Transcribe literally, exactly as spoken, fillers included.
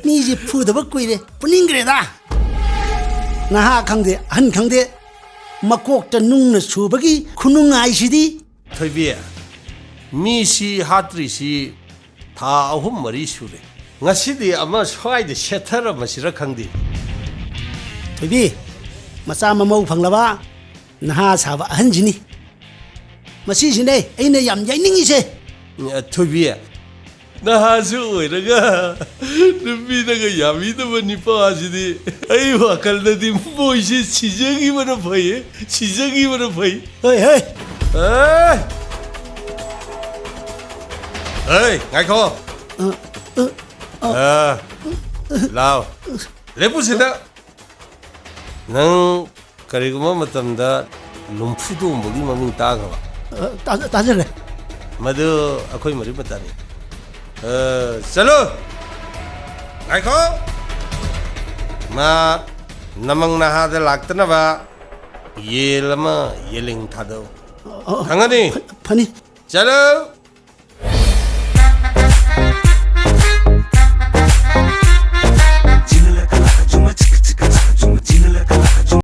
ꯃꯤꯁꯦ ꯐꯨꯗꯕ ꯀꯨꯏꯔꯦ, ꯐꯨꯅꯤꯡꯈ꯭ꯔꯦꯗ꯫ ꯅꯍꯥ ꯈꯪꯗꯦ, ꯑꯍꯟ ꯈꯪꯗꯦ, ꯃꯀꯣꯛꯇ ꯅꯨꯡꯅ ꯁꯨꯕꯒꯤ ꯈꯨꯅꯨꯡꯉꯥꯏꯁꯤꯗꯤ꯫ ꯊꯣꯏꯕꯤ, ꯃꯤꯁꯤ ꯍꯥꯠꯇ꯭ꯔꯤꯁꯤ ꯊꯥ ꯑꯍꯨꯝ ꯃꯔꯤ ꯁꯨꯔꯦ꯫ ꯉꯁꯤꯗꯤ ꯑꯃ ꯁ꯭ꯋꯥꯏꯗ ꯁꯦꯠꯊꯔꯝꯃꯁꯤꯔ ꯈꯪꯗꯦ꯫ ꯊꯣꯏꯕꯤ, ꯃꯆꯥ ꯃꯃꯧ ꯐꯪꯂꯕ ꯅꯍꯥ ꯁꯥꯕ ꯑꯍꯟꯁꯤꯅꯤ꯫ ꯃꯁꯤꯁꯤꯅꯦ ꯑꯩꯅ ꯌꯥꯝ ꯌꯩꯅꯤꯡꯉꯤꯁꯦ꯫ ꯊꯣꯏꯕꯤ, ꯅꯍꯥꯁꯨ ꯑꯣꯏꯔꯒ ꯅꯨꯄꯤꯅꯒ ꯌꯥꯕꯤꯗꯕ ꯅꯤꯄꯥꯁꯤꯗꯤ ꯑꯩ ꯋꯥꯈꯜꯗꯗꯤ ꯃꯣꯏꯁꯤ ꯁꯤꯖꯈꯤꯕꯅ ꯐꯩꯌꯦ, ꯁꯤꯖꯈꯤꯕꯅ ꯐꯩ꯫ ꯍꯣꯏ, ꯍꯣꯏ꯫ ꯑꯦ! ꯑꯦ, ꯉꯥꯏꯈꯣ꯫ ꯑ, ꯑ, ꯑ꯫ ꯑ, ꯂꯥꯎ꯫ ꯂꯦꯞꯄꯨ ꯁꯤꯗ꯫ ꯅꯪ ꯀꯔꯤꯒꯨꯝꯕ ꯃꯇꯝꯗ ꯂꯨꯝꯐꯨ ꯇꯣꯝꯕꯒꯤ ꯃꯃꯤꯡ ꯇꯥꯈ꯭ꯔꯕ? ꯑ, ꯇꯥꯖ-, ꯇꯥꯖꯔꯦ꯫ ꯃꯗꯨ ꯑꯩꯈꯣꯏ ꯃꯔꯤ ꯃꯇꯥꯅꯤ꯫ ꯑ, ꯆꯠꯂꯣ! ꯉꯥꯏꯈꯣ! ꯃꯥ ꯅꯃꯪ ꯅꯍꯥꯗ ꯂꯥꯛꯇꯅꯕ ꯌꯦꯜ ꯑꯃ ꯌꯦꯂꯤꯡ ꯊꯥꯗꯧ꯫ ꯑ, ꯑ, ꯈꯪꯉꯅꯤ? ꯐ-, ꯐꯅꯤ꯫ ꯆꯠꯂꯣ!